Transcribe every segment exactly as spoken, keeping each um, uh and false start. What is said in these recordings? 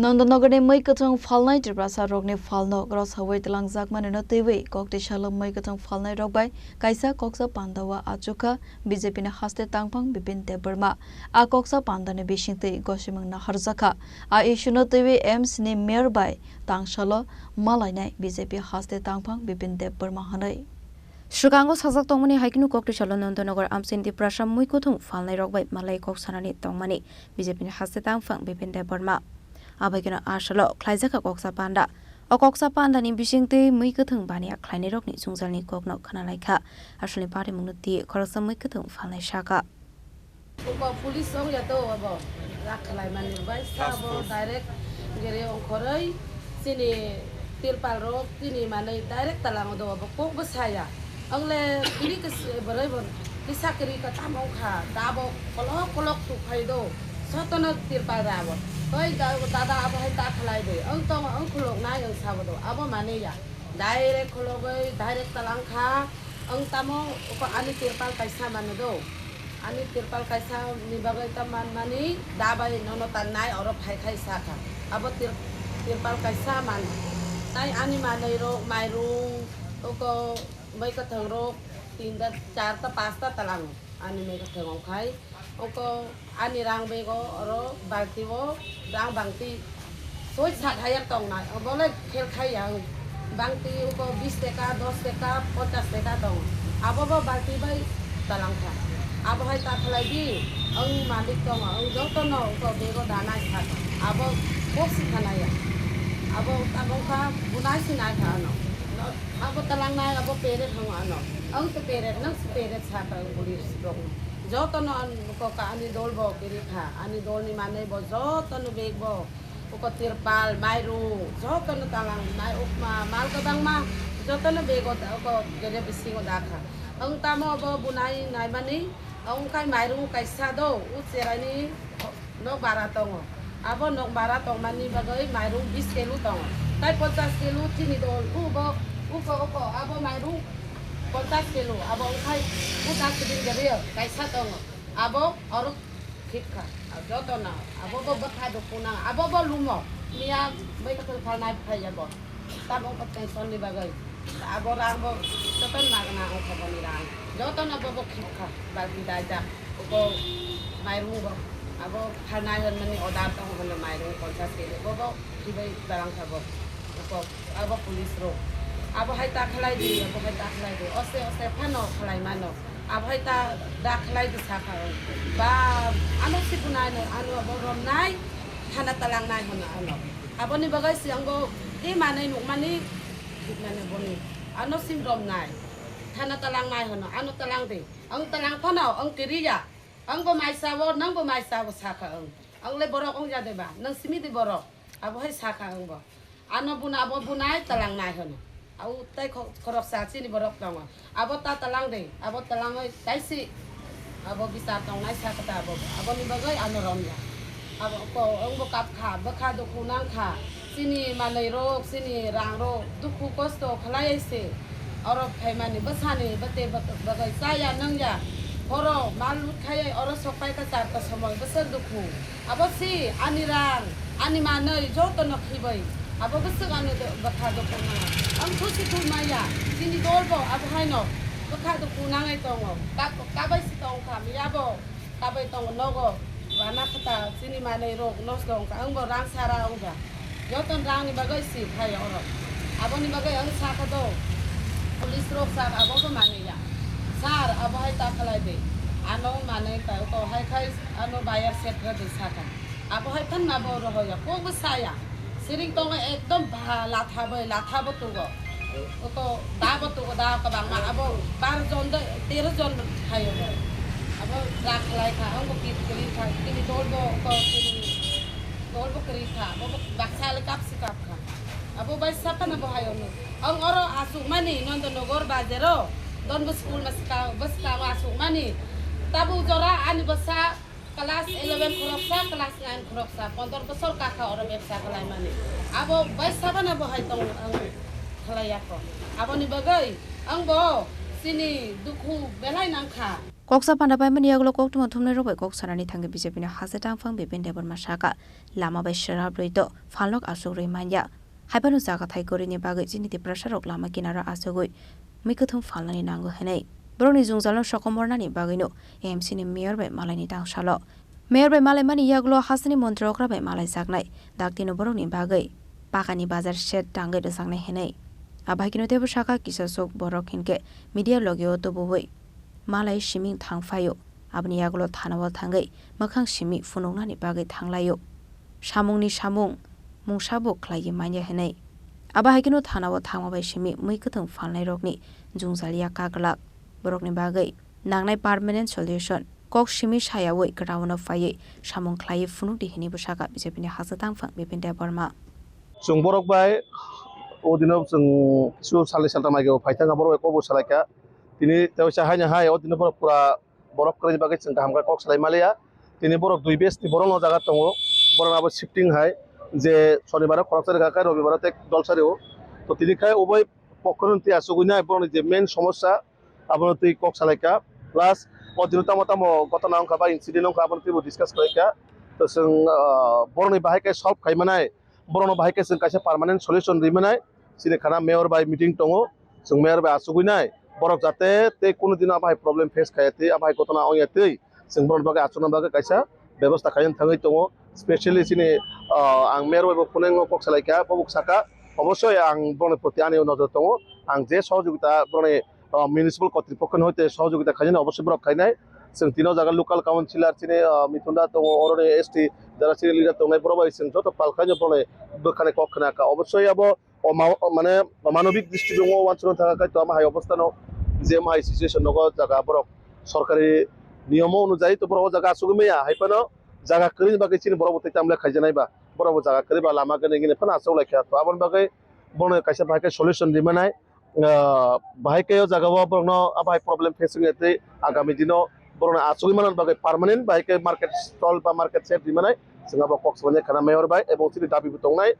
Nondonogorni mwi kwthwng phalnai Tiprasa rokni phalno grosawi twlangjakmani no twiwi koktwi salo mwi kwthwng phalnai rok bai kaisa koksa pandao achukha B J P ni haste tangphang Bipin Debbarma. A koksa pandani bisingtwi gosimung naharjakha. A issue no twiwi M C ni mayor bai tangsalo malainai B J P haste tangphang Bipin Debbarma hwnwi. Swkango sajak tongmani hai kheno koktwi salo Nondonogor amchaini Tiprasa mwi kwthwng phalnai rok bai malai kok sanani tongmani B J P ni haste tangphang Bipin Debbarma. Abai kheno a salo khlaijak kha koksa panda. O koksa pandani bisingtwi mwi kwthwng baniya khlainai rokni jwngjalni kokno khna lai kha. Asalni parimungno twi khoroksa mwi kwthwng phalnai saka. Uko police ong ya to abo rak khlai mani bai sa abo direct gere ong khoroi chini tirpal rok chini manwi direct talang do abo kok bo saya. Ang le kiri ke se boroi bo kisa kiri ka tam ong kha da bo kolok kolok tu khai do sotono tirpal ra bo. Oi da dada abo hai ta khlai de ang tong ang khulok nai ang sabo do abo mani ya. Direct khulogoi direct talang kha. Ang tamo uko ani tirpal kaisa mano do. Ani tirpal kaisa ni bagwi ta man mani da bai nono tannai oro phai khai sa kha. Abo tir-, tirpal kaisa man. Tai ani manwi rok mairung uko bai kwthwng rok tinta charta pasta talang ani mai kwthwng ong khai. Oko ani rang bego oro balti o rang bangti soi sat hajar tong nai, obo le khel khai ya ang. Bangti oko bis teka, dos teka, ponchas teka tong. Abo bo balti bai talang kha. Abo hai ta khlai di, ang malik tong, ang joto no oko bego danai kha. Abo kok si kha nai ya. Abo tabok kha bunai si nai kha ano. Abo talang nai, abo peret hang ano. Ang to peret, nang si peret sa ta ang buri rok. Jotono an-, ko ka ani dol bo kiri kha, ani dol ni manwi bo jotono bag bo, uko tirpal, mairung, jotono talang nai ukma, mal kwbangma, jotono bag o, uko gele bisingo da kha. Ang tamo bo bunai naimani, ang kai mairung kaisa do, u cheraini nok bara tongo. Abo nok bara tongmani bagwi mairung bis kilo tongo. Tai ponchas kilo chini dol, ubo, uko, uko, abo mairung ponchas kilo, abo wngkhai u dustbin gari kaisa tongo, abo oro khipkha, jotono, abo bo bwkha do phunang, abo bo lumo, miya bai kathal phalnai phai abo, tabok bo tension ni bagwi, abo rang bo jotono nagna wngkha boni rang, jotono bo bo khipkha, balti daijak, bo mairung bo, abo phalnai hwnmani order tongo hwnwi mairung ponchas kilo, bo bo khibai barang kha bo, bo abo police rok, abo hai ta khlai di, abo hai ta khlai di, oste oste phano khlai mano. Abo hai ta da khlai di sakha o. Ba, ano si bunai no, ano abo romnai, thana talang nai hono ano. Aboni bagwi si ang bo tei manwi nukmani, nukmani boni. Ano sim romnai, thana talang nai hono, ano talang di. Ang talang phano, ang kiriya. Ang bo mai sao, nang bo mai sao sakha ang. Ang le borok ong ya de ba, nang simi di borok. Abo hai sakha ang bo. Ano buna, abo bunai talang nai hono. Au tai kho-, khoroksa chini borok tongo. Abo ta talang de, abo talangoi taisi. Abo bisar tongnai sakha ta abo. Aboni bagwi ano romya. Abo ko, ang bo kap kha, bwkha dukhu nang kha. Chini manwi rok, chini rang rok, dukhu kosto khlai se. Oro phaimani bwsani bwte bwk-, bagwi chaya nangya. Horo mal lut khayai oro sok pai ka char ka somoi bwswk dukhu. Abo si ani rang, ani manwi joto no khibai. Abo bwswk ano do-, bwkha dukhu nang. Ang thusi thu maya, chini dol bo abo haino bwkha dukhu nangai tongo. Kab-, kabai si tong kha miya bo. Kabai tongo nogo, bana kha ta chini manwi rok nosto wngkha, ang bo rang sara wngkha. Joto rang ni bagwi si khai oro. Aboni bagwi ang sakha do, police rok sak abo bo manwi ya. Sir, abo hai ta khlai de. Ano manwi ta ko hai khai ano buyer set ra de sakha. Abo hai phan ma bo roho ya, kok bo saya. Siring tongo ekdom ba latha bai, latha bo tugo. Oko da bo tugo, da kabangma abo bar jon de, tero jon thaio bo. Abo rak khlai kha, abo kit kri kha, kini dol bo ko kini dol bo kri kha, abo bo baksa le kap si kap kha. Abo bai sapa na bo hayo no. Ang oro asuk mani Nondonogor bajero, Don Bosco school ma sika, bwskango asuk mani. Tabu jora ani bwsa Class eleven khoroksa, class nine khoroksa, pondro bosor kakha oro bebsa khlaimani. Abo bai sabana bo hai tong ang khlai yakho. Aboni bagwi ang bo chini dukhu belai nangkha. Koksa panda paimani yagulo koktwma thumnairok bai kok sanani thangwi B J P ni hasteni tangphang Bipin Debbarma sakha, lama bai srap rwi to phalnok aswk rwi manya. Haiphano jaga thai kwrwini bagwi chini Tiprasarok lama kinaro achugwi mui kwthwng phalnani nango hwnwi. Borokni jwngjalno sokomornani bagwino A M C ni mayor bai malaini tangsalo. Mayor bai malaimani yagulo hasteni montri okra bai malaijaknai, daktino borokni bagwi pakani bazar shed tangwi rwjaknai hwnwi. Abo hai kheno teibo sakha kisa swk borok hinkhe media logio tubuwi malai siming thang phaio. Aboni yagulo thanao thangwi mwkhang simi phunuknani bagwi thanglaio. Samungni samung mungsa bo khlaiwi manya hwnwi. Abo hai kheno thanao thangma bai simi mui kwthwng phalnairokni jwngjal ya kaglak. Borokni bagwi nangnai permanent solution kok simi sayawi ground-o phaiwi samung khlaiwi phunukdi hwnwi bo sakha B J P ni hasteni tangphang Bipin Debbarma. Chwng borok bai o dino chwng kisu salni saltham age phai thangkha, borok bai kok bo salaikha. Tini teisa haino hai o dino borok pura borok kwrwini bagwi chwng kaham khe kok salai maliya. Tini borok dui batch ni borok no jaga tongo, borok abo shifting hai je shonibar o khoroksa rwkha khe robibar o tei dolsa rwo. To tini khai obai pokkhoroni twi achugwi nai borokni je main somosya abono twi kok salaikha, plus o dino tamo tamo gotona wngkha ba incident wngkha abono twibo discuss khlaikha. To chwng, ah, borokni bahai khe solve khai manai, borokno bahai khe chwng kaisa permanent solution rwi manai, chini khana mayor bai meeting tongo, chwng mayor bai achugwi nai, borok jate tei kunu dino abo hai problem face khaiya tei abo hai gotona wngya tei chwng borokni bagwi achukna bagwi kaisa bebosta khaina thangwi tongo, specially chini, ah, ang mayor bai bo phone o kok salaikha, bo bo sakha, obosoi ang borokni proti ani nojor tongo, ang je sohojogita borokni ah, municipal kotripokho ni hoite sohojogita khainani obosoi borok khainai. Chwng tino jaga local councillor chini, ah, Mithun da tongo, oroni S T jara chini leader tongnai, borok bai chwng joto pal khaino borokni bwkhani kok khna kha. Obosoi abo o ma-, o mane manobik dristi tongo, wansukna thangkha kaitor ama hai obostano je ma hai situation nogo jaga borok sorkari niyomo onujai to borok o jaga asugwi maya, hai phano jaga kwrwini bagwi chini borok bo tei tamle khaijaknai ba, borok bo jaga kwrwi ba lama gwnwi gwnwi phano achuklaikha. To aboni bagwi bono kaisa bahai khe solution rimanai. Ah, bahai khe o jaga o borokno abo hai problem face wngya tei agami dino borokno achugwi manna bagwi permanent bahai khe market stall ba market shed rimanai chwng abo kok swmanya khana mayor bai ebong chini dabi bo tongnai.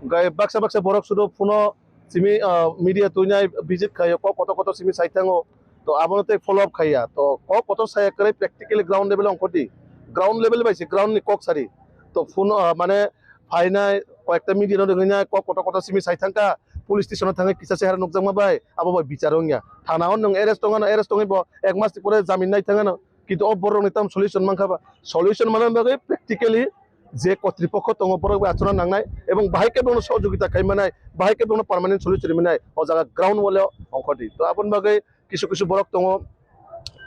Hwnkhe baksa baksa borok sudo phone o simi, ah, media twinai visit khaio, kok kotor kotor simi sai thango, to abono tei follow up khaiya, to kok kotor saya kwrwi practically ground level ongkhordi, ground level bai se ground ni kok sari, to phone o, ah, mane phainai, koyekta media no ringwi nai, kok kotor kotor simi sai thangkha, police station o thangwi kisa chehara nukjakma bai, abo bai bichar wngya. Thana o nwng arrest tongano, arrest tongwi bo ek mas ni pore jamin nai thangano, kintu o borok ni tam solution mankha ba, solution manna bagwi practically je kotripokho tongo, borok bai achukna nangnai, ebong bahai khe bono sohojogita khai manai, bahai khe bono permanent solution ri manai, o jaga ground wale ongkhordi. To aboni bagwi kisu kisu borok tongo,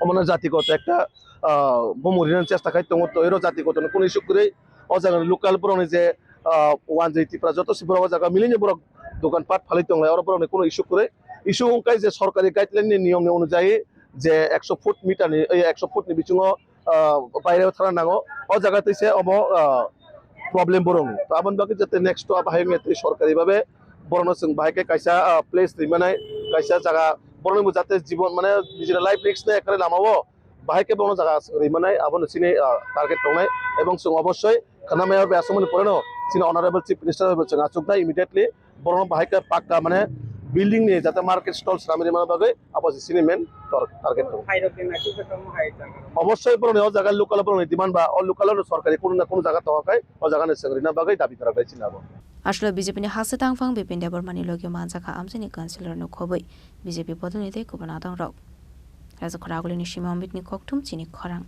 omono jatigoto ekta, ah, bumung rinani chesta khai tongo, to ero jatigoto ni kunu issue kwrwi. O jaga ni local borok ni je, ah, wanjwi Tipra joto se borok o jaga milini borok dokan pat phalwi tonglai, oro borok ni kunu issue kwrwi. Issue wngkha je sorkari guideline ni niyom ni onujai je ekso foot meter ni, ei ekso foot ni bisingo, ah, baire thana nango, o jaga twi se omo, ah, problem borokni. To aboni bagwi jate next to abo hayung twi sorkari babe borokno chwng bahai khe kaisa, ah, place twi manai, kaisa jaga borokni bo jate jibon mane nijini life risk nai ekre lama o bahai khe borokno jaga chwng ri manai abono chini, ah, target tongnai, ebong chwng obosoi khana mayor bai aswk mani poreno chini honorable chief minister bai bo chwng achuknai immediately. Borokno bahai khe pakka mane building ni jate market stall swnamwi rwmani bagwi abo se chini main tor-, target tongo. Hai rok ni naisik khe tamo hai jaga rok. Obosoi borokni o jaga local borokni demand ba o local o sorkari kunu na kunu jaga tongo khai o jaga ni chwng rina bagwi dabi kwrak bai chini abo. Aswk B J P ni hasteni tangphang Bipin Debbarma ni logi manjakha amchaini councillor no khobwi B J P bodol ni tei kubun adong rok. Rajakhor Aguli ni Sima Amit ni kokthum chini khorang.